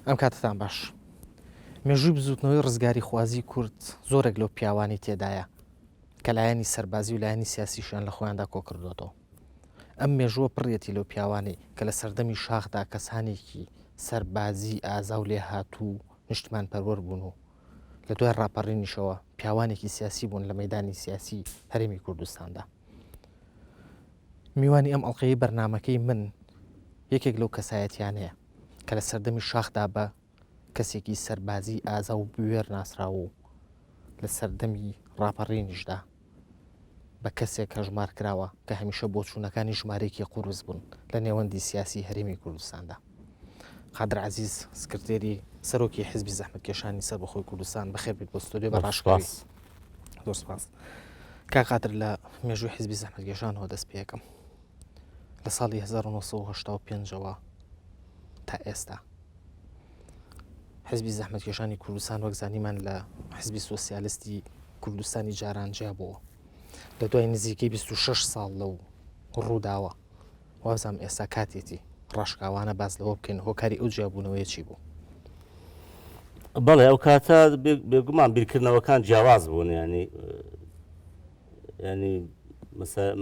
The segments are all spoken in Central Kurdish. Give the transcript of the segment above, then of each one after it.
ئەم کاتتان باش. مێژووی بزووتنەوەی ڕزگاریخوازی کورد زۆرێک لەو پیاوانەی تێدایە کە لایەنی سەربازی و لایەنی سیاسیشیان لە خۆیاندا کۆکردووەتەوە. ئەم مێژووە پڕیەتی لەو پیاوانەی کە لە سەردەمی شاخدا کەسانێکی سەربازی ئازا و لێهاتوو و نیشتمانپەروەر بوون و لە دوای ڕاپەڕینیشەوە پیاوانێکی سیاسی بوون لە مەیدانی سیاسی هەرێمی کوردستاندا. میوانی ئەم ئەڵقەیەی بەرنامەکەی من یەکێک لەو کەسایەتیانەیە کە لە سەردەمی شاخدا بە کەسێکی سەربازی ئازا و بوێر ناسراوە و لە سەردەمی ڕاپەڕینیشدا بە کەسێک هەژمار کراوە کە هەمیشە بۆچوونەکانی ژمارەیەکی قورس بوون لە نێوەندی سیاسی هەرێمی کوردستاندا. قادر عەزیز سکرتێری سەرۆکی حزبی زەحمەتکێشانی سەربەخۆی کوردستان بەخێر بیت بۆ ستۆدیۆ بە ڕاشکاوی. زۆر سپاس. کاک قادر لە مێژووی حزبی زەحمەتکێشانەوە دەست پێ ئەکەم. لە ساڵی 1985ەوە تا ئێستا حزبی زەحمەتکێشانی کوردستان وەک زانیمان لە حزبی سۆسیالستی کوردستانی جاران جیا بووە لە دوای نزیکەی 26 ساڵ لەو ڕووداوە وابزانم ئێستا کاتێتی ڕاشکاوانە باس لەوە بکەین هۆکاری ئەو جیابوونەوەیە چی بوو؟ بەڵێ ئەو کاتە بێگومان بیرکردنەوەکان جیاواز بوون ینی ینی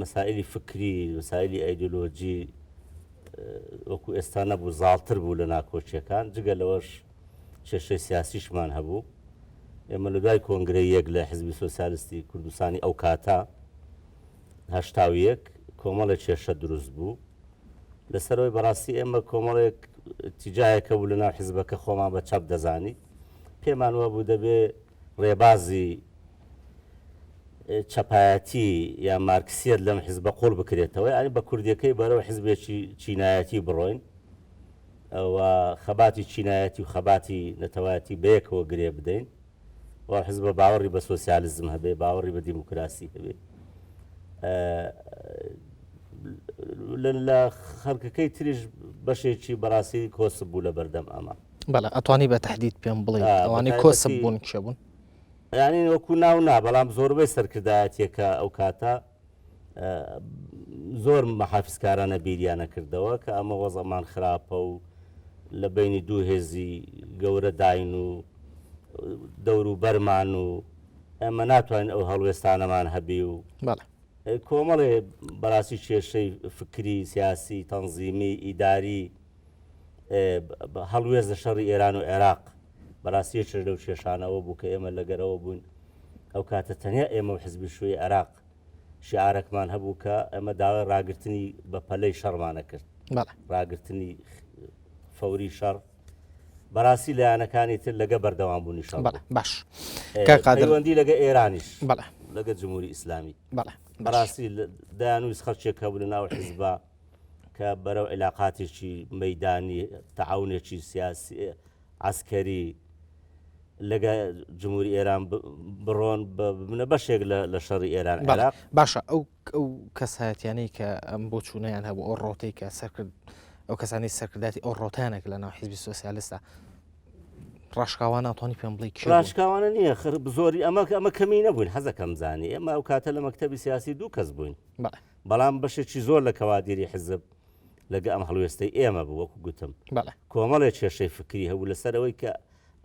مەسائلی فکری مەسائلی ئایدۆلۆژی وەکو ئێستا نەبوو زاڵتر بوو لە ناکۆکیەکان جگە لەوەش کێشەی سیاسیشمان هەبوو ئێمە لە دوای کۆنگرەی یەک لە حزبی سۆسیالستی کوردستانی ئەو کاتە 81 کۆمەڵێک کێشە دروست بوو لەسەرەوەی بەڕاستی ئێمە کۆمەڵێک تیجاهێکە بوو لەناو حزبەکە خۆمان بە چەپ دەزانی پێمان وابوو دەبێ ڕێبازی چەپایەتی یا مارکسیەت لەم حزبە قوڵ بکرێتەوە یانی بە کوردیەکەی بەرەو حزبێکی چینایەتی بڕۆین و خەباتی چینایەتی و خەباتی نەتەوایەتی بەیەکەوە گرێ بدەین و حزبە باوەڕی بە سۆسیالیزم هەبێ باوەڕی بە دیموکراسی هەبێ لە خەڵکەکەی تریش بەشێکی بەڕاستی کۆسپ بوو لە بەردەم ئەمە. بەڵێ ئەتوانی بە تەحدید پێم بڵێی ئەوانەی کۆسپ بوون کێ بوون؟ یانی وەکو ناو نا بەڵام زۆربەی سەرکردایەتیەکە ئەو کاتە زۆر مەحافزکارانە بیریانە کردەوە کە ئەمە وەزەمان خراپە و لە بینی دوو هێزی گەورە داین و دەور و بەرمان و ئەمە ناتوانین ئەو هەڵوێستانەمان هەبی و کۆمەڵێ بەڕاستی کێشەی فکری سیاسی تەنزیمی ئیداری هەڵوێست لە شەڕی ئێران و عێراق بەڕاستی یەکێک لەو کێشانەوە بوو کە ئێمە لەگەرەوە بووین ئەو کاتە تەنیا ئێمە و حزبی شووی عێراق شعارەکمان هەبوو کە ئەمە داوای ڕاگرتنی بە پەلەی شەڕمانە کرد ڕاگرتنی فەوری شەڕ بەڕاستی لایەنەکانی تر لەگە بەردەوام بوونی شەڕ باش پەیوەندی لەگە ئێرانیش لەگە جمهوری ئیسلامی بەڕاستی دەیانویست خەڵکێک هەبوو لە ناو حزبە کە بەرەو عیلاقاتێکی مەیدانی تەعاونێکی سیاسی عەسکەری لەگە جمهوری ئێران بڕۆن ببنە بەشێک لە شەڕی ئێران عێراق. باشە ئەو ئەو کەسایەتیانەی کە ئەم بۆچوونەیان هەبوو ئەو ڕۆتەی کە سەرکرد ئەو کەسانی سەرکرداتی ئەو ڕۆتانێک لە ناو حیزبی سۆسیالستا ڕاشکاوانە توانی پێم بڵێ ڕاشکاوانە نییە خر زۆری ئەمە ئەمە کەمی نەبوون حەزەکەم زانی ئێمە ئەو کاتە لە مەکتەبی سیاسی دوو کەس بووین بەڵام بەشێکی زۆر لە کەوادیری حزب لەگە ئەم هەڵوێستەی ئێمە بوو وەکو گوتم کۆمەڵێک کێشەی فکری هەبوو لەسەر ئەوەی کە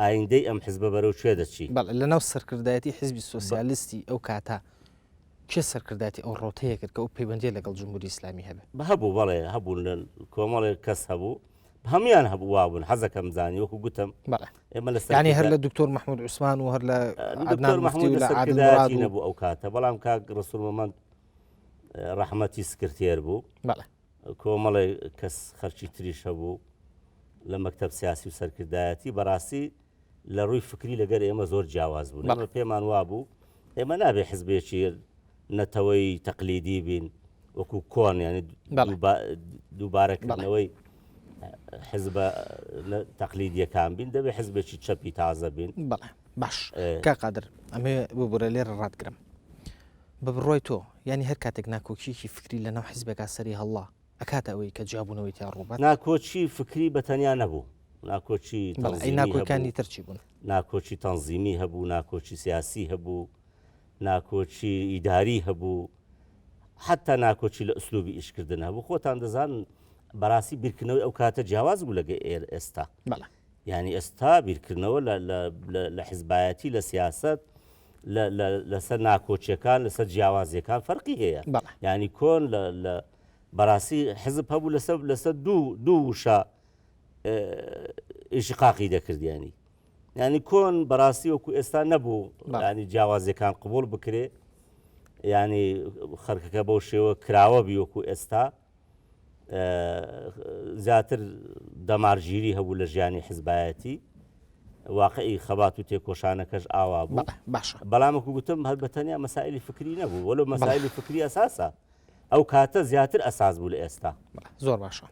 ئایندەی ئەم حزبە بەرەو کوێ دەچی. بەڵێ لەناو سەرکردایەتی حزبی سۆسیالیستی ئەو کاتە کێ سەرکردایەتی ئەو ڕەوتەیە کرد کە ئەو پەیوەندیە لەگەڵ جمهوری ئیسلامی هەبێ؟ هەبوو بەڵێ هەبوون لە کۆمەڵێک کەس هەبوو هەمویان هەبوو وابوون حەزەکەم زانی وەکو گوتم بەڵێ ئێمە لە ینی هەر لە دکتۆر مححمود عوسمان و هەر لە دکتۆر مححمود لە سەرکردایەتی نەبوو ئەو کاتە بەڵام کاک ڕەسوڵ مەمەند ڕەحمەتی سکرتێر بوو کۆمەڵێ کەس خەرکی تریش هەبوو لە مەکتب سیاسی و سەرکردایەتی بەڕاستی لە ڕووی فکری لەگەر ئێمە زۆر جیاواز بوون ئێمە پێمان وابوو ئێمە نابێ حزبێکی نەتەوەی تەقلیدی بین وەکو کۆن ینی دووبارەکردنەوەی حزبە تەقلیدیەکان بین دەبێ حزبێکی چەپی تازە بین باش کا قادر ئەمێ ببورە لێرە ڕاتگرم بە بڕوای تۆ یانی هەر کاتێک ناکۆکییەکی فکری لە ناو حیزبێکا سەری هەڵا ئەکاتە ئەوەی کە جیابوونەوەی تیا ڕووبات؟ ناکۆکی فکری بە تەنیا نەبوو، ناکۆکی بەڵێ ئەی تەنزیمی ناکۆکانی هەبوو، تر چی بوون؟ ناکۆکی تەنزیمی هەبوو، ناکۆکی سیاسی هەبوو، ناکۆکی ئیداری هەبوو، حەتتا ناکۆکی لە ئسلوبی ئیشکردن هەبوو. خۆتان دەزانن بەڕاستی بیرکردنەوەی ئەو کاتە جیاواز بوو لەگە ئێستا. بەڵێ. یانی ئێستا بیرکردنەوە لە حزبایەتی لە سیاسەت لەسەر ناکۆکیەکان لەسەر جیاوازیەکان فەرقی هەیە ینی کۆن لە بەڕاستی حزب هەبوو لەسەر لەسەر دوو دوو وشە ئیشقاقی دەکردیانی ینی کۆن بەڕاستی وەکو ئێستا نەبوو ینی جیاوازیەکان قبول بکرێ ینی خەرکەکە بەو شێوە کراوە بی وەکو ئێستا زیاتر دەمارگیری هەبوو لە ژیانی حزبایەتی واقعی خەبات و تێکۆشانەکەش ئاوا بوو باشە بەڵام وەکو گوتم هەر بە تەنیا مەسائلی فکری نەبوو وەلو مەسائلی فکری ئەساسە ئەو کاتە زیاتر ئەساس بوو لە ئێستا زۆر باشە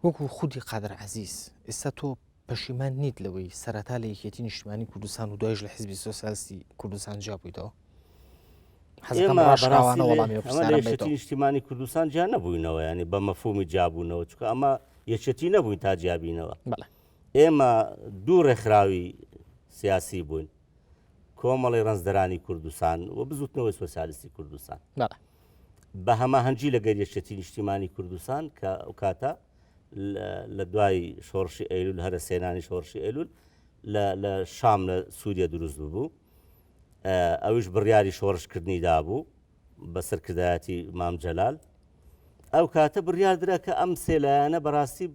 وەکو خودی قادر عزیز ئێستا تۆ پەشیمان نیت لەوەی سەرەتا لە یەکێتی نیشتمانی کوردستان و دوایش لە حزبی سۆسیالستی کوردستان جیا بوویتەوە؟ یەکێتی نیشتیمانی کوردستان جیا نەبووینەوە ینی بە مەفهومی جیابوونەوە چکە ئەمە یەکێتی نەبووین تا جیابینەوە ئێمە دوو ڕێکخراوی سیاسی بووین کۆمەڵی ڕەنجدەرانی کوردستان و بزوتنەوەی سۆسیالیستی کوردستان بە هەماهەنگی لەگەر یەکێتی نیشتیمانی کوردستان کە ئەو کاتە لە دوای شۆڕشی ئەیلول هەرەسهێنانی شۆڕشی ئەیلول لە شام لە سووریە دروست ببوو ئەویش بڕیاری شۆڕشکردنی دابوو بە سەرکردایەتی مام جەلال ئەو کاتە بڕیار درا کە ئەم سێلایەنە بەڕاستی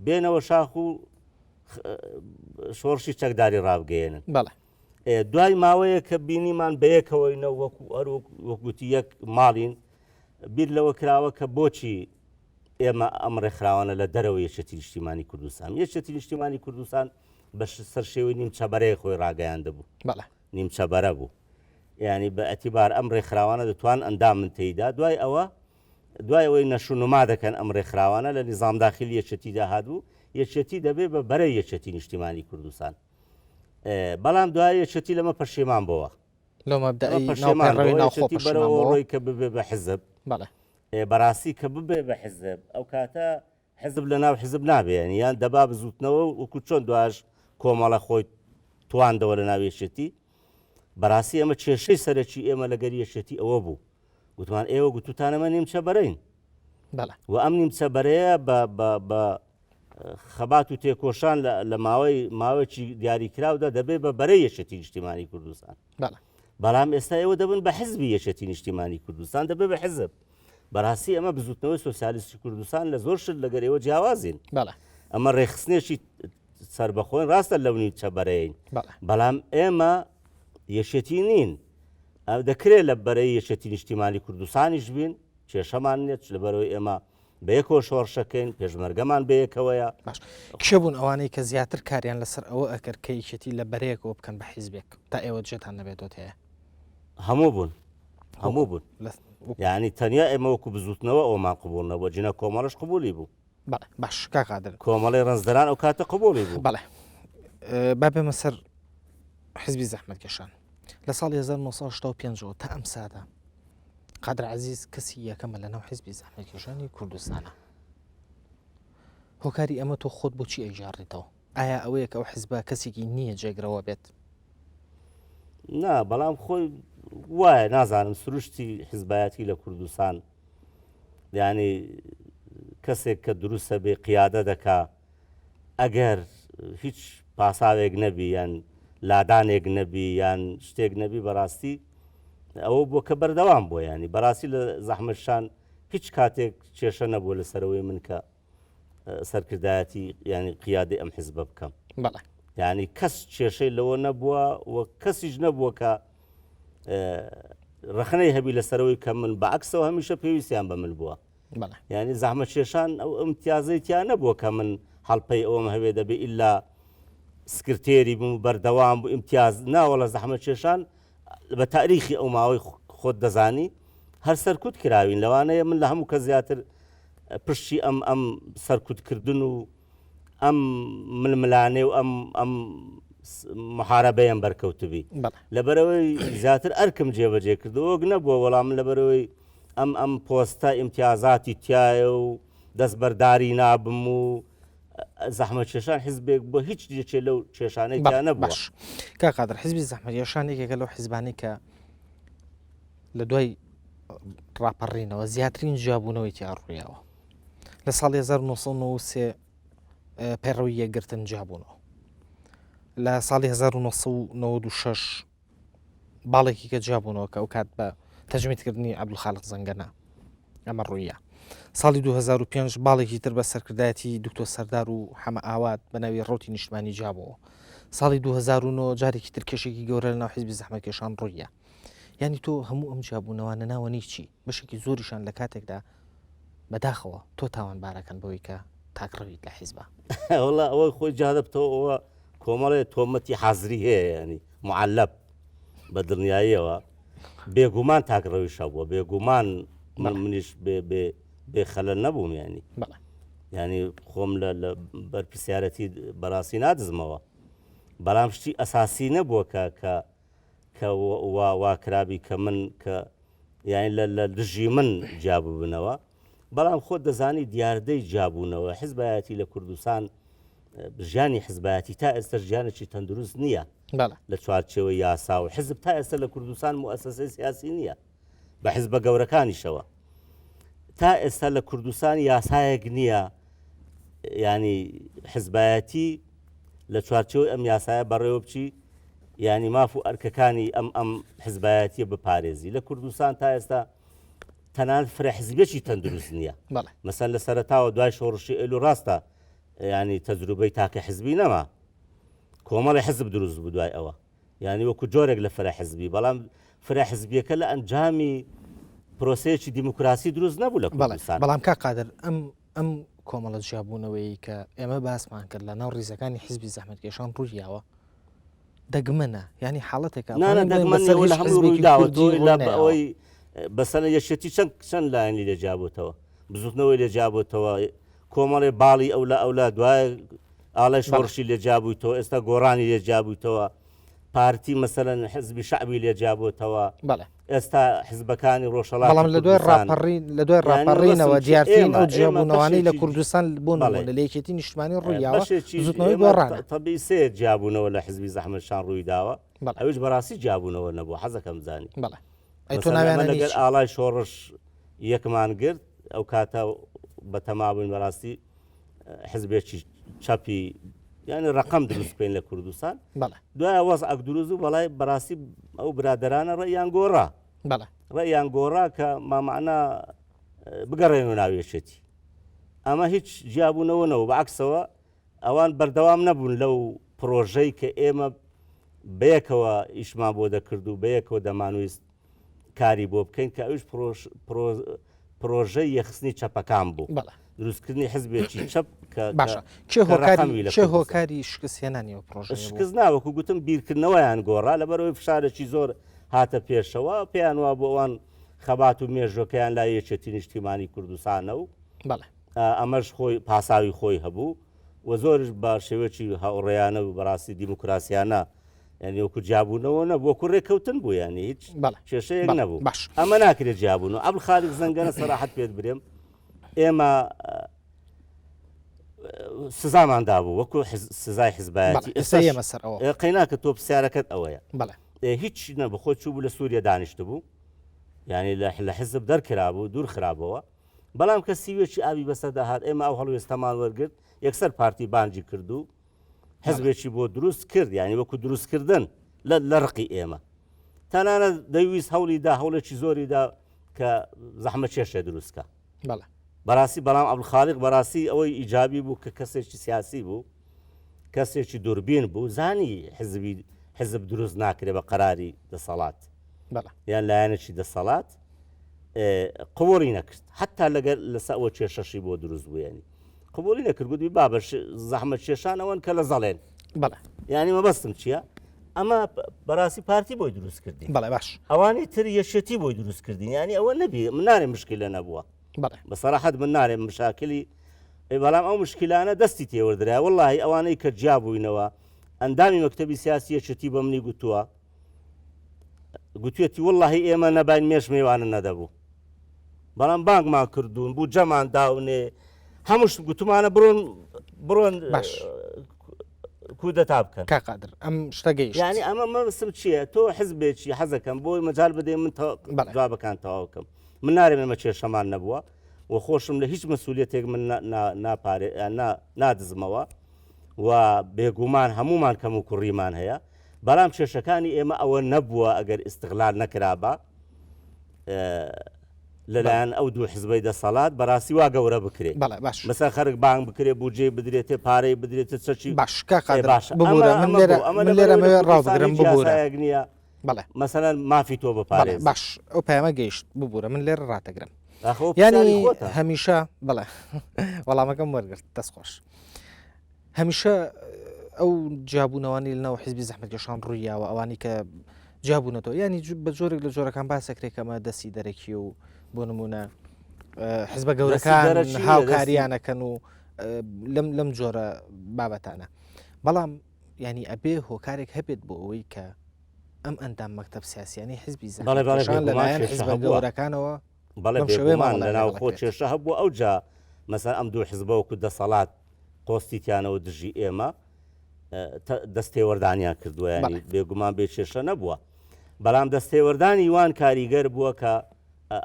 بێنەوە شاخ و شۆڕشی چەکداری ڕابگەیەنن بەڵێ دوای ماوەیە کە بینیمان بەیەکەوەینە وەکو ئەر وەکوتی یەک ماڵین بیر لەوە کراوە کە بۆچی ئێمە ئەم ڕێکخراوانە لە دەرەوە یەکێتی نیشتیمانی کوردستان یەکێتی نیشتیمانی کوردستان بە سەر شێوەی نیمچە بەرەیە خۆی ڕاگەیاندبوو بەڵێ نیمچە بەرە بوو ینی بە ئەتیبار ئەم ڕێکخراوانە دەتوان ئەندام من تێیدا دوای ئەوە دوای ئەوەی نەشونما دەکەن ئەم ڕێکخراوانە لە نظام داخلی یەکێتیدا هاتبوو یەکێتی دەبێ بە بەرە یەکێتی نیشتیمانی کوردستان بەڵام دوای یەکێتی لەمە پەشیمان بۆوە لەو مەبدەئی ناو پەیڕەوی ناوخۆ پەشیمان بۆوە ڕۆی کە ببێ بە حزب بەڵێ بەڕاستی کە ببێ بە حزب ئەو کاتە حزب لە ناو حزب نابێ یعنی یان دەبا بزوتنەوە وەکو چۆن دواش کۆمەڵە خۆی تواندەوە لە ناو یەکێتی بەڕاستی ئەمە کێشەی سەرەکی ئێمە لەگەر یەکێتی ئەوە بوو گوتمان ئێوە گوتوتانەمە نیمچە بەرەین بەڵێ و ئەم نیمچە بەرەیە بە بە بە خەبات و تێکۆشان لە ماوەی ماوەیەکی دیاریکراودا دەبێت بە بەرەی یەکێتی نیشتیمانی کوردستان. بەڵام ئێستا ئێوە دەبن بە حزبی یەکێتی نیشتیمانی کوردستان دەبێت بە حزب. بەڕاستی ئەمە بزوتنەوەی سۆسیالیستی کوردستان لە زۆر شت لەگەر ئێوە جیاوازین. ئەمە ڕێکخستنێکی سەربەخۆین ڕاستە لەو نیمچە بەرەین بەڵام ئێمە یەکێتی نین. دەکرێت لە بەرەی یەکێتی نیشتیمانی کوردستانیش بین کێشەمان نییە لەبەرەوەی ئێمە بەیەکەوە شۆڕشەکەین، پێشمەرگەمان بەیەکەوەیە. باش کێ بوون ئەوانەی کە زیاتر کاریان لەسەر ئەوە ئەکرد کە یەکێتی لە بەرەیەکەوە بکەن بە حیزبێک تا ئێوە جێتان نەبێتەوە تێیە؟ هەموو بوون هەموو بوون یعنی تەنیا ئێمە وەکو بزوتنەوە ئەومان قبول نەبووە جنە کۆمەڵش قبولی بوو بەڵێ باش کاک قادر کۆمەڵی ڕەنجدەران ئەو کاتە قبولی بوو بەڵێ با بێمە سەر حزبی زەحمەتکێشان لە ساڵی 1965ەوە تا ئەم ساتە قادر عەزیز کەسی یەکەمە لەناو حزبی زەحمەتکێشانی کوردستانە. هۆکاری ئەمە تۆ خۆت بۆچی ئەیگێڕیتەوە؟ ئایا ئەوەیە کە ئەو حزبە کەسێکی نییە جێگرەوە بێت؟ نا بەڵام خۆی وایە نازانم سروشتی حزبایەتی لە کوردستان یعنی کەسێک کە دروستە بێ قیادە دەکا ئەگەر هیچ پاساوێک نەبی یان لادانێک نەبی یان شتێک نەبی بەڕاستی ئەوە بووە کە بەردەوام بووە ینی بەڕاستی لە زەحمەتشان هیچ کاتێک کێشە نەبووە لەسەرەوەی من کە سەرکردایەتی ینی قیادی ئەم حزبە بکەم بەڵێ ینی کەس کێشەی لەوە نەبووە و کەسیش نەبووە کە ڕخنەی هەبی لەسەرەوەی کە من بەعکسەوە هەمیشە پێویستیان بە من بووە یانی زەحمەتکێشان ئەو ئیمتیازەی تیا نەبووە کە من هەڵپەی ئەوەم هەبێ دەبێ ئیلا سکرتێری بم و بەردەوام بوو ئیمتیاز ناوەڵە زەحمەتکێشان بە تاریخی ئەو ماوەی خۆت دەزانی هەر سەرکوت کراوین لەوانەیە من لە هەموو کە زیاتر پشتی ئەم ئەم سەرکوتکردن و ئەم ململانێ و ئەم ئەم محارەبەیەم بەرکەوتبی لەبەرەوەی زیاتر ئەرکم جێبەجێ کردو وەک نەبووە وەڵام لەبەرەوەی ئەم ئەم پۆستە ئیمتیازاتی تایە و دەستبەرداری نابم و زەحمەتکێشان حزبێک بۆ هیچ یەکێ لەو کێشانەی تیا نەبووە. باش کاک قادر حزبی زەحمەتکێشان یەکێکە لەو حزبانەی کە لە دوای ڕاپەڕینەوە زیاترین جیابوونەوەی تیا ڕوویاوە لە ساڵی 1993. پەیڕەوی یەکگرتن جیابوونەوە. لە ساڵی 1996 باڵێکی کە جیابوونەوە کە ئەو کات بە تەجمیدکردنی عەبدولخالق زەنگەنە ئەمە ڕوویە. ساڵی 2005 باڵێکی تر بە سەرکردایەتی دکتۆر سەردار و حەمە ئاوات بە ناوی ڕەوتی نیشتمانی جیابەوە. ساڵی 2009 جارێکی تر کێشێکی گەورە لە ناو حیزبی زەحمەتکێشان ڕوویە. یانی تۆ هەموو ئەم جیابوونەوانە ناوەنی چی؟ بەشێکی زۆریشان لە کاتێکدا بەداخەوە تۆ تاوانبارەکەن بەوەی کە تاکڕەویت لە حیزبا. وەڵا ئەوەی خۆی جادە بتەوە ئەوە کۆمەڵێ تۆمەتی حازری هەیە ینی معلب بە دڵنیاییەوە بێگومان تاکڕەویش هەبووە بێگومان من منیش بێ بێ بێ خەلەل نەبووم ینی ینی خۆم لە لە بەرپرسیارەتی بەڕاستی نادزمەوە بەڵام شتی ئەساسی نەبووە کە کە کە وا وا کرابی کە من کە یانی لە لە دژی من جیا ببنەوە بەڵام خۆت دەزانی دیاردەی جیابوونەوە حزبایەتی لە کوردستان ژیانی حزبایەتی تا ئێستا ژیانێکی تەندروست نییە لە چوارچێوەی یاسا و حزب تا ئێستا لە کوردستان موئەسەسەی سیاسی نییە بە حزبە گەورەکانیشەوە تا ئێستا لە کوردستان یاسایەک نییە ینی حزبایەتی لە چوارچێوەی ئەم یاسایە بەڕێوە بچی ینی ماف و ئەرکەکانی ئەم ئەم حزبایەتیە بپارێزی لە کوردستان تا ئێستا تەنان فرە حزبێکی تەندروست نییە مەسەن لە سەرتاوە دوای شۆڕشی ئەیلول ڕاستە ینی تەجروبەی تاکە حزبی نەما کۆمەڵی حزب دروست بوو دوای ئەوە یانی وەکو جۆرێک لە فرە حزبی بەڵام فرە حزبیەکە لە ئەنجامی پرۆسەیەکی دیموکراسی دروست نەبوو لە کوردستان. بەڵام کاک قادر ئەم ئەم کۆمەڵە جیابوونەوەی کە ئێمە باسمان کرد لە ناو ڕیزەکانی حزبی زەحمەتکێشان ڕوویاوە دەگمەنە ینی حاڵەتێکە لە هەموو ڕوویداوە ئەوەی بەسەر یەکێتی چەند چەند لایەنی لێ جیابووتەوە بزوتنەوەی لێ جیابووتەوە کۆمەڵێ باڵی ئەولا ئەولا دوای ئاڵای شۆڕشی لێ جیابوویتەوە ئێستا گۆڕانی لێ جیابوویتەوە پارتی مەسەلەن حزبی شەعبی لێ جیابووتەوە بەڵێ ئێستا حزبەکانی ڕۆژهەڵاتی بەڵام لە دوای کوردستان ڕاپەڕین لە دوای یانی ڕاپەڕینەوە مەبەستم چیە دیارترین ئێمە ئەو ئێمە جیابوونەوانەی لە بەشێکی کوردستان بۆ بەڵێ نموونە لە یەکێتی نیشتمانی ڕوویاوە بەشێکی بزووتنەوەی ئێمە گۆڕانە تەبی سێ جیابوونەوە لە حزبی زەحمەتشان ڕووی داوە بەڵێ ئەویش بەڕاستی جیابوونەوە نەبوو حەزەکەم زانی بەڵێ ئەی تۆ مەسەلەن ئەمە ناویانە لەگەر چی؟ ئاڵای شۆڕش یەکمان گرت ئەو کاتە بەتەما بووین بەڕاستی حزبێکی چەپی یعنی ڕقم دروست بکەین لە کوردستان دوای وەزعەک دروست و بەڵای بەڕاستی ئەو برادرانە ڕێیان گۆڕا ڕێیان گۆڕا کە مامەعنا بگەڕێن و ناوێشێتی ئەمە هیچ جیابوونەوە نەوە بەعکسەوە ئەوان بەردەوام نەبوون لەو پرۆژەی کە ئێمە بەیەکەوە ئیشمان بۆ دەکرد و بەیەکەوە دەمانویست کاری بۆ بکەین کە ئەویش پرۆژەی یەخستنی چەپەکان بوو دروستکردنی حزبێکی چەپ کە باشە کێ هۆکاری کێ هۆکاری شکستهێنانی ئەو پرۆژەیە بوو؟ شکست نا وەکو گوتم بیرکردنەوەیان گۆڕا لەبەرئەوەی فشارێکی زۆر هاتە پێشەوە پێیان وا بوو ئەوان خەبات و مێژوەکەیان لای یەکێتی نیشتیمانی کوردستانە و ئەمەش خۆی پاساوی خۆی هەبوو و زۆریش بە شێوەیەکی هاوڕێیانە و بەڕاستی دیموکراسیانە یعنی وەکو جیابوونەوە نەبوو وەکو ڕێککەوتن بوو یعنی هیچ کێشەیەک نەبوو باش ئەمە ناکرێت جیابوون و عەبدولخالق زەنگەنە سەراحەت پێت برێم ئێمە سزامان دابوو وەکو سزای حزبایەتی ئێستا ئێمە سەر ئەوە قەیناکە تۆ پرسیارەکەت ئەوەیە بەڵێ هیچ نەبوو خۆی چوو بوو لە سووریە دانیشت بوو یعنی لە حزب دەرکرابوو دوور خرابەوە بەڵام کە سیوێکی ئاوی بەسەردا هات ئێمە ئەو هەڵوێستەمان وەرگرت یەکسەر پارتی بانگی کرد و حزبێکی بۆ دروست کرد یعنی وەکو دروستکردن لە ڕقی ئێمە تەنانەت دەیویست هەوڵی دا هەوڵێکی زۆری دا کە زەحمە کێشێ دروستکە بەڕاستی بەڵام عەبدولخالق بەڕاستی ئەوەی ئیجابی بوو کە کەسێکی سیاسی بوو کەسێکی دووربین بوو زانی حزبی حزب دروست ناکرێ بە قەراری دەسەڵات یان لایەنێکی دەسەڵات قبوڵی نەکرد حتا لەگەر لەسە ئەوە کێشەشی بۆ دروست بوو ینی قبوڵی نەکرد گوتی بابە زەحمەت کێشان ئەوەن کە لە زەڵێن بەڵێ یعنی مەبەستم چییە؟ ئەمە بەڕاستی پارتی بۆی دروست کردی بەڵێ باش ئەوانی تر یەکێتی بۆی دروست کردین ینی ئەوە نەبی من نارێ مشکلە نەبووە بە سەراحەت من نارێ مشاکلی بەڵام ئەو مشکلانە دەستی تێوەردرا وەڵی ئەوانەی کە جیا بووینەوە ئەندامی مەکتەبی سیاسی یەکێتی بە منی گوتووە گوتوێتی وەڵی ئێمە نەبین مێش میوانە نەدەبوو بەڵام بانگمان کردوون بودجەمان داونێ هەمووش گوتمانە بڕۆن بڕۆن باش کودەتا بکەن کاک قادر ئەم شتە گەیشت یعنی ئەمە مەبەستم چییە تۆ حزبێکی حەزەکەم بۆی مەجال بدەی من بەڵێ. جوابەکان تەواو کەم من نارێم ئێمە کێشەمان نەبووە. و خۆشم لە هیچ مەسولیەتێک من ناپارێ نادزمەوە و بێگومان هەمومان کەم و کوڕیمان هەیە بەڵام کێشەکانی ئێمە ئەوە نەبووە ئەگەر ئیستغلال نەکرابا لەلایەن ئەو دوو حزبەی دەسەڵات بەڕاستی وا گەورە بکرێ بەڵێ باش مەسەن خەرک بانگ بکرێ بودجەی بدرێتێ پارەی بدرێتە چەکی باش کاک ئێ قادر باشە ببورە ئەمە من ئەمە لێرە بۆ ئەمە من لێرە لەبەرئەوەی لە مەوێ ڕاو کوردستان بگرم هیچ ببورە یاسایەک نییە بەڵێ مەسەلەن مافی تۆ بەڵێ بپارێزی باش ئەو پەیامە گەیشت ببورە من لێرە ڕاتەگرم ئاخۆ پرسیاری یانی خۆتە هەمیشە بەڵێ وەڵامەکەم وەرگرت دەست خۆش هەمیشە ئەو جیابوونەوانی لەناو حیزبی زەحمەتکێشان ڕوویاوە ئەوانی کە جیابوونەتەوە ینی بە جۆرێک لە جۆرەکان باسەکرێک کەمە دەستی دەرەکی و بۆ نمونە حزبە گەورەکان هاوکاریانەکەن و لەم لەم جۆرە بابەتانە بەڵام ینی ئەبێ هۆکارێک هەبێت بۆ ئەوەی کە ئەم ئەندام مەکتب سیاسیانی حزبی زەحمەتکێشان لەلایەن حزبە گەورەکانەوە بەڵێ بێگومان لە ناوخۆ کێشە هەبووە ئەوجا مەسەن ئەم دوو حزبە وەکو دەسەڵات قۆستیتیانەوە دژی ئێمە دەستێوەردانیان کردووە ینی بێگومان بێ کێشە نەبووە بەڵام دەستێوەردانی وان کاریگەر بووە کە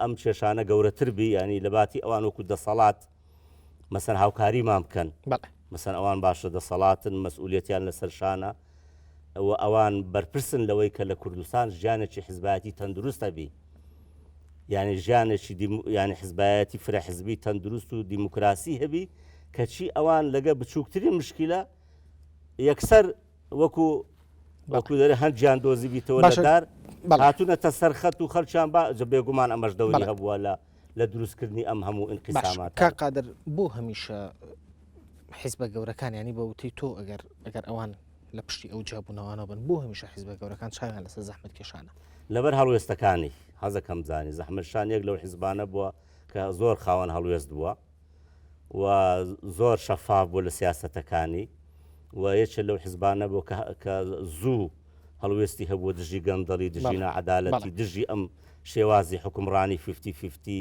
ئەم کێشانە گەورەتر بی ینی لە باتی ئەوان وەکو دەسەڵات مەسەن هاوکاریمان بکەن مەسەن ئەوان باشە دەسەڵاتن مەسئولیەتیان لەسەر شانە و ئەوان بەرپرسن لەوەی کە لە کوردستان ژیانێکی حزبایەتی تەندروستە بی یانی ژیانێکی یانی حزبایەتی فرە حزبی تەندروست و دیموکراسی هەبی کەچی ئەوان لەگە بچووکترین مشکلە یەکسەر وەکو وەکو دەرێ هەندیان دۆزی بیتەوە لەدار هاتوونەتە سەر خەت و خەلکیان با بێگومان ئەمەش دەوری هەبووە لە لە دروستکردنی ئەم هەموو ئینقیسامات کاک قادر بۆ هەمیشە حیزبە گەورەکان ینی بە وتەی تۆ ئەگەر ئەگەر ئەوان لە پشتی ئەو جیابوونەوانە بن بۆ هەمیشە حیزبە گەورەکان چاویان لەسەر زەحمەت کێشانە؟ لەبەر هەڵوێستەکانی، حەزەکەم بزانی زەحمەتکشان یەک لەو حیزبانە بووە کە زۆر خاوەن هەڵوێست بووە و زۆر شەفاف بوو لە سیاسەتەکانی و یەکێ لەو حیزبانە بوو کە زوو هەڵوێستی هەبووە دژی گەندەڵی دژی ناعەدالەتی دژی ئەم شێوازی حوکمڕانی fifty fifty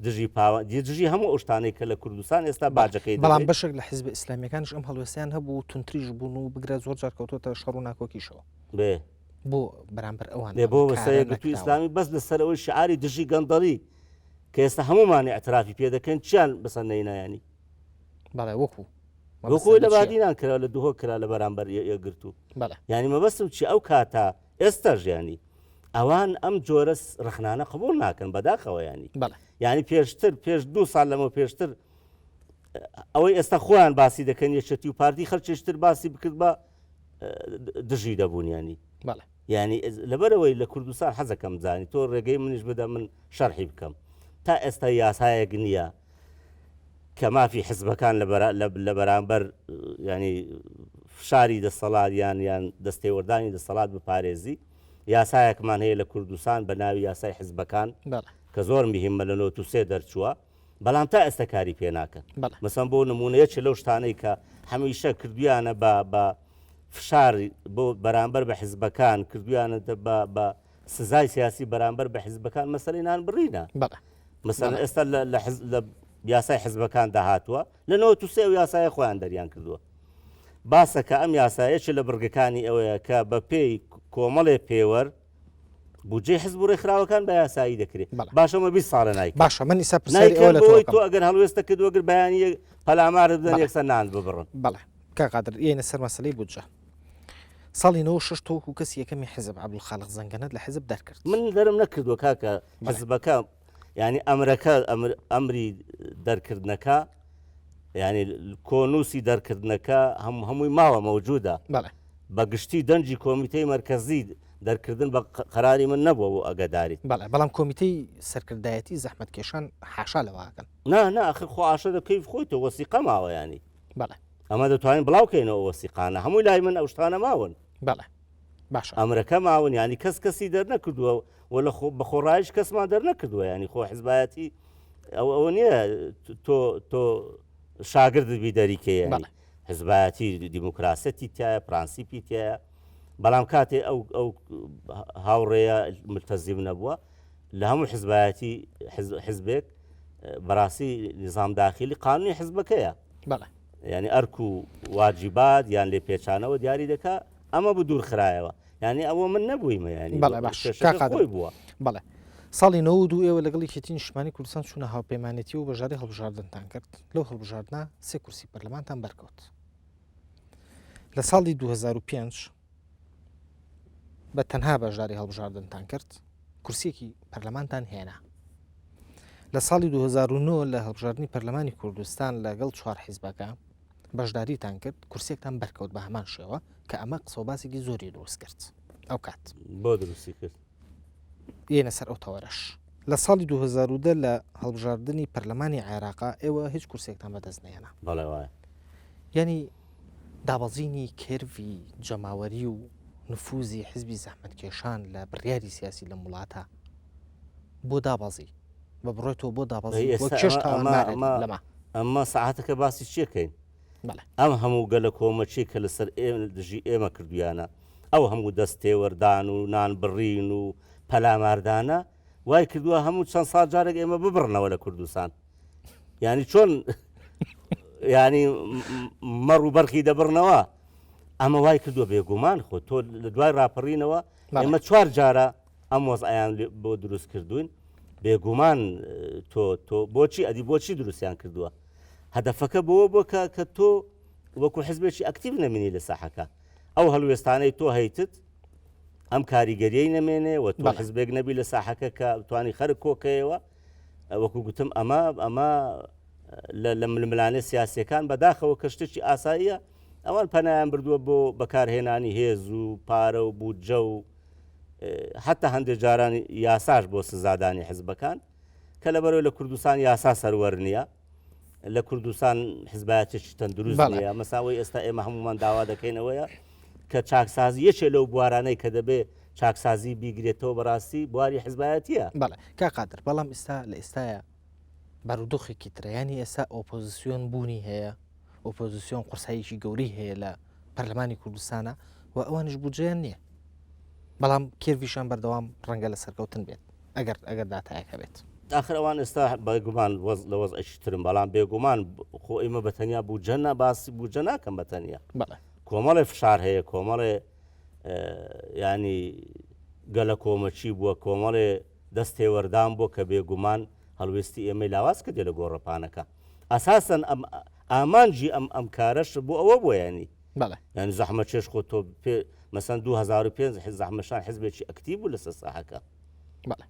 دژی پاوە دژی هەموو ئەو شتانەی کە لە کوردستان ئێستا باجەکەی بەڵام بەشێک لە حیزبە ئیسلامیەکانیش ئەم هەڵوێستیان هەبوو توندتریش بوون و بگرە زۆر جار کەوتۆتە شەڕ و ناکۆکیشەوە بێ بۆ بەرامبەر ئەوان بێ بۆ یەکگرتووی ئیسلامی بەس لەسەر ئەوەی شعاری دژی گەندەڵی کە ئێستا هەمومان اعترافی پێ دەکەن چیان بەسەر نەینایانی بەڵێ وەکو وەکو لە بادینان کرا لە دهۆک کرا لە بەرامبەر یەکگرتوو یعنی مەبەستم چی ئەو کاتە ئێستاش یانی ئەوان ئەم جۆرە ڕەخنانە قبوڵ ناکەن بەداخەوە ینی ینی پێشتر پێش دو سال لەمە پێشتر ئەوەی ئێستا خۆیان باسی دەکەن یەکێتی و پارتی خەلکێشتر باسی بکرد بە دژی دەبوون ینی ینی لەبەرەوەی لە کوردستان حەزەکەم زانی تۆ ڕێگەی منیش بدە من شەرحی بکەم تا ئێستا یاسایەک نییە کە مافی حزبەکان لە بەرامبەر ینی فشاری دەسەڵات یان یان دەستێوەردانی دەسەڵات بپارێزی یاسایەکمان هەیە لە کوردستان بە ناوی یاسای حزبەکان کە زۆر مهمە لە 93 دەرچووە بەڵام تا ئێستا کاری پێ ناکەن مەسەن بۆ نمونە یەکێ لەو شتانەی کە هەمیشە کردویانە بە بە فشار بۆ بەرامبەر بە حزبەکان کردویانە بە بە سزای سیاسی بەرامبەر بە حزبەکان مەسەلەی نان بڕینە مەسەلەن ئێستا لە یاسای حزبەکان داهاتووە لە 93 ئەو یاسایە خۆیان دەریان کردووە باسە کە ئەم یاسایەکی لە بڕگەکانی ئەوەیە کە بە پێی کۆمەڵێ پێوەر بودجەی حزب و ڕێکخراوەکان بە یاسایی دەکرێت باشەمە 20 ساڵە نایکەن باشە من ئیسا پرسیاری ئەوە لە تۆ تۆ ئەگەر هەڵوێستە کردووە گەر بەیانی پەلامارت بدەن یەکسەر نان ببڕن بەڵێ کاک قادر یەینە سەر مەسەلەی بودجە ساڵی 96 تۆ وەکو کەسی یەکەمی حزب عەبدولخالق زەنگەنەت لە حزب دەرکرد. من دەرم نەکردووە کاکە حزبەکە یعنی ئەمرەکە ئەمری دەرکردنەکە یعنی کۆنووسی دەرکردنەکە هەم هەمووی ماوە مەوجودە بە گشتی دەنجی کۆمیتەی مەرکەزی دەرکردن بە قەراری من نەبووە بۆ ئەگەداریت. بەڵێ بەڵام کۆمیتەی سەرکردایەتی زەحمەتکێشان حاشا لەوە ئەکەن. نا نا ئەخر خۆ ئاشە دە کەیف خۆی تۆ وەسیقە ماوە ینی. بەڵێ. ئەمە دەتوانین بڵاو کەینەوە وەسیقانە هەمووی لای من ئەو شتانە ماون. بەڵێ باشە. ئەمرەکە ماون یانی کەس کەسی دەرنەکردووە و لە خۆ بە خۆڕایش کەسمان دەرنەکردووە ینی خۆ حزبایەتی ئەو ئەوە نییە تۆ تۆ شاگردت بی دەریکەی ینی حزبایەتی دیموکراسەتی تایە پرانسیپی تایە بەڵام کاتێ ئەو ئەو هاوڕێیە ملتەزیم نەبووە لە هەموو حزبایەتی حزبێک بەڕاستی نظام داخلی قانونی حزبەکەیە بەڵێ یعنی ئەرک و واجبات یان لێ پێچانەوە دیاری دەکا ئەمە بوو دوور خرایەوە یعنی ئەوە من نەبوویمە ینی بەڵێ باش خۆی بووە بەڵێ. ساڵی 92 ئێوە لەگەڵ یەکێتی نیشتمانی کوردستان چوونە هاوپەیمانێتی و بەشداری هەڵبژاردنتان کرد لەو هەڵبژاردنە سێ کورسی پەرلەمانتان بەرکەوت لە ساڵی 2005 بە تەنها بەشداری هەڵبژاردنتان کرد کورسیەکی پەرلەمانتان هێنا لە ساڵی 2009 لە هەڵبژاردنی پەرلەمانی کوردستان لەگەڵ چوار حیزبەکە بەشداریتان کرد کورسێکتان بەرکەوت بە هەمان شێوە کە ئەمە قسە و باسێکی زۆری دروست کرد ئەو کات بۆ دروستی کرد یێنە سەر ئەو تەوەرەش لە ساڵی 2010 لە هەڵبژاردنی پەرلەمانی عێراقا ئێوە هیچ کورسێکتان بەدەست نێنا بەڵێ وایە یعنی دابەزینی curve ی جەماوەری و نفوزی حزبی زەحمەتکێشان لە بڕیاری سیاسی لەم وڵاتە بۆ دابەزی بە بڕۆی تۆ بۆ دابەزی بۆ کێش تاوانبارە لەمە؟ ئەمە سەعاتەکە باسی چیەکەین؟ ئەم هەموو گەلە کۆمەچی کە لەسەر ئێمە دژی ئێمە کردویانە ئەو هەموو دەست تێوەردان و نان بڕین و پەلاماردانە وای کردووە هەموو چەند ساڵ جارێک ئێمە ببڕنەوە لە کوردستان ینی چۆن ینی مەڕ و بەرخی دەبڕنەوە ئەمە وای کردووە بێگومان خۆ تۆ لە دوای راپەڕینەوە ئێمە چوار جارە ئەم وەزعیان بۆ دروست کردوین بێگومان تۆ تۆ بۆچی ئەدی بۆچی دروستیان کردووە هەدەفەکە بۆ بۆ کە کە تۆ وەکو حزبێکی ئەکتیڤ نەمینی لە ساحەکە ئەو هەڵوێستانەی تۆ هەیتت ئەم کاریگەریەی نەمێنێ و تۆ حزبێک نەبی لە ساحەکە کە توانی خەرک کۆکەیەوە وەکو گوتم ئەمە ئەمە لە ململانێ سیاسیەکان بەداخەوە کە شتێکی ئاساییە ئەوان پەنایان بردووە بۆ بەکارهێنانی هێز و پارە و بودجە و حتا هەندێک جاران یاساش بۆ سزادانی حزبەکان کە لەبەرەوە لە کوردستان یاسا سەروەر نییە لە کوردستان حزبایەتێکی تەندروست نییە مەساوەی ئێستا ئێمە هەمومان داوا دەکەینەوەیە کە چاکسازی یەکێ لەو بوارانەی کە دەبێ چاکسازی بیگرێتەوە بەڕاستی بواری حزبایەتیە. بەڵێ کاک قادر بەڵام ئیستا لە ئێستایا بارودۆخێکی ترە یانی ئێستا ئۆپۆزیسیۆن بوونی هەیە ئۆپۆزیسیۆن قورساییکی گەورەی هەیە لە پەرلەمانی کوردستانە و ئەوانیش بودجەیان نییە بەڵام curve یشان بەردەوام ڕەنگە لە سەرکەوتن بێت ئەگەر ئەگەر داتایەک هەبێت. ئاخر ئەوان ئێستا بێگومان وەز لە وەزعێکی ترن بەڵام بێگومان خۆ ئێمە بە تەنیا بودجە نا باسی بودجە ناکەم بە تەنیا بەڵێ کۆمەڵێ فشار هەیە کۆمەڵێ ینی گەلە کۆمەچی بووە کۆمەڵێ دەست تێوەردان بووە کە بێگومان هەڵوێستی ئێمەی لاواز کردێ لە گۆڕەپانەکە ئەساسەن ئەم ئامانجی ئەم ئەم کارەش بۆ ئەوە بۆ ینی بەڵێ یعنی زەحمە چێش خۆ تۆ پێ مەسەن 2005 حز زەحمەشان حزبێکی ئەکتیب بوو لەسەر ساحەکە بەڵێ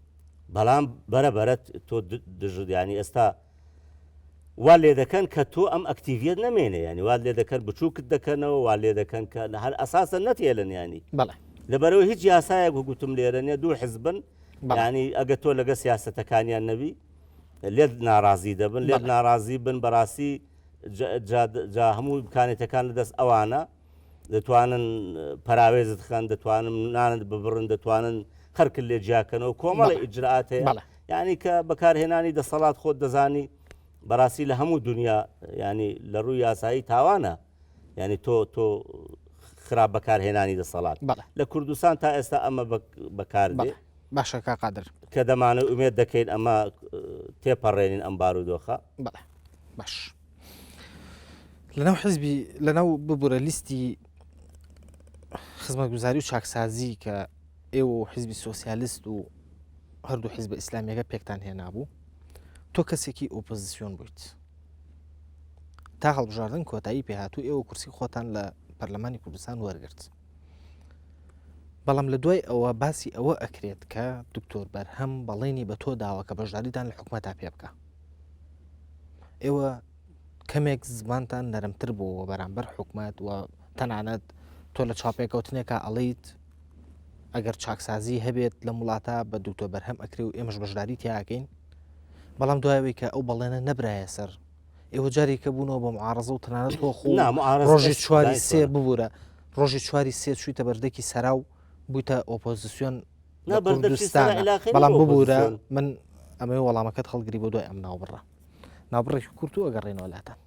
بەڵام بەرە بەرە تۆ دژت ینی ئێستا وا لێ دەکەن کە تۆ ئەم ئەکتیڤیەت نەمێنێ ینی وات لێ دەکەن بچووکت دەکەنەوە وا لێ دەکەن کە لە هەر ئەساسە نەتێلن ینی بەڵێ لەبەرەوە هیچ یاسایەک گوتم لێرە نیە دوو حزبن ینی ئەگە تۆ لەگە سیاستەکانیان نەبی لێت ناڕازی دەبن لێت ناڕازی بن بەڕاستی جا هەموو بکانێتەکان لە دەست ئەوانە دەتوانن پەراوێزت خەن دەتوانن نانت ببڕن دەتوانن خەرکت لێ جیاکەنەوە کۆمەڵی ئیجرات هەیە یعنی کە بەکارهێنانی دەسەڵات خۆت دەزانی بەڕاستی لە هەموو دنیا ینی لە ڕووی یاسایی تاوانە ینی تۆ تۆ خراپ بەکارهێنانی دەسەڵات لە کوردستان تا ئێستا ئەمە بەکار باشە کا قادر کە دەمانە ئومێد دەکەین ئەمە تێپەڕێنین ئەم بارودۆخە بەڵێ باش لەناو حزبی لەناو ببورە لیستی خزمەتگوزاری و چاکسازی کە ئێوە و حزبی سۆسیالست و هەردوو حزب ئیسلامیەکە پێکتان هێنابوو تۆ کەسێکی ئۆپۆزیسیۆن بوویت تا هەڵبژاردن کۆتایی پێهاتوو ئێوە کورسی خۆتان لە پەرلەمانی کوردستان وەرگرت بەڵام لە دوای ئەوە باسی ئەوە ئەکرێت کە دکتۆر بەرهەم بەڵێنی بە تۆ داوە کە بەشداریتان لە حکومەتا پێ بکە ئێوە کەمێک زمانتان نەرمتر بووەوە بەرامبەر حکومەت و تەنانەت تۆ لە چاپێکەوتنێکا ئەڵیت ئەگەر چاکسازی هەبێت لەم وڵاتە بە دکتۆر بەرهەم ئەکرێ و ئێمەش بەشداری تیاکەین بەڵام دوایەوەی کە ئەو بەڵێنە نەبرایە سەر ئێوە جارێکە بوونەوە بە معارەزە و تەنانەت تۆ خۆ ڕۆژی چواری سێ ببوورە ڕۆژی چواری سێ چوویتە بەردەکی سەرا و بوویتە ئۆپۆزیسیۆن لە کوردستان بەڵام ببوورە من ئەمەوێ وەڵامەکەت هەڵگری بۆ دوای ئەم ناوبڕە ناوبڕێکی کورت و ئەگەڕێنەوە لاتان.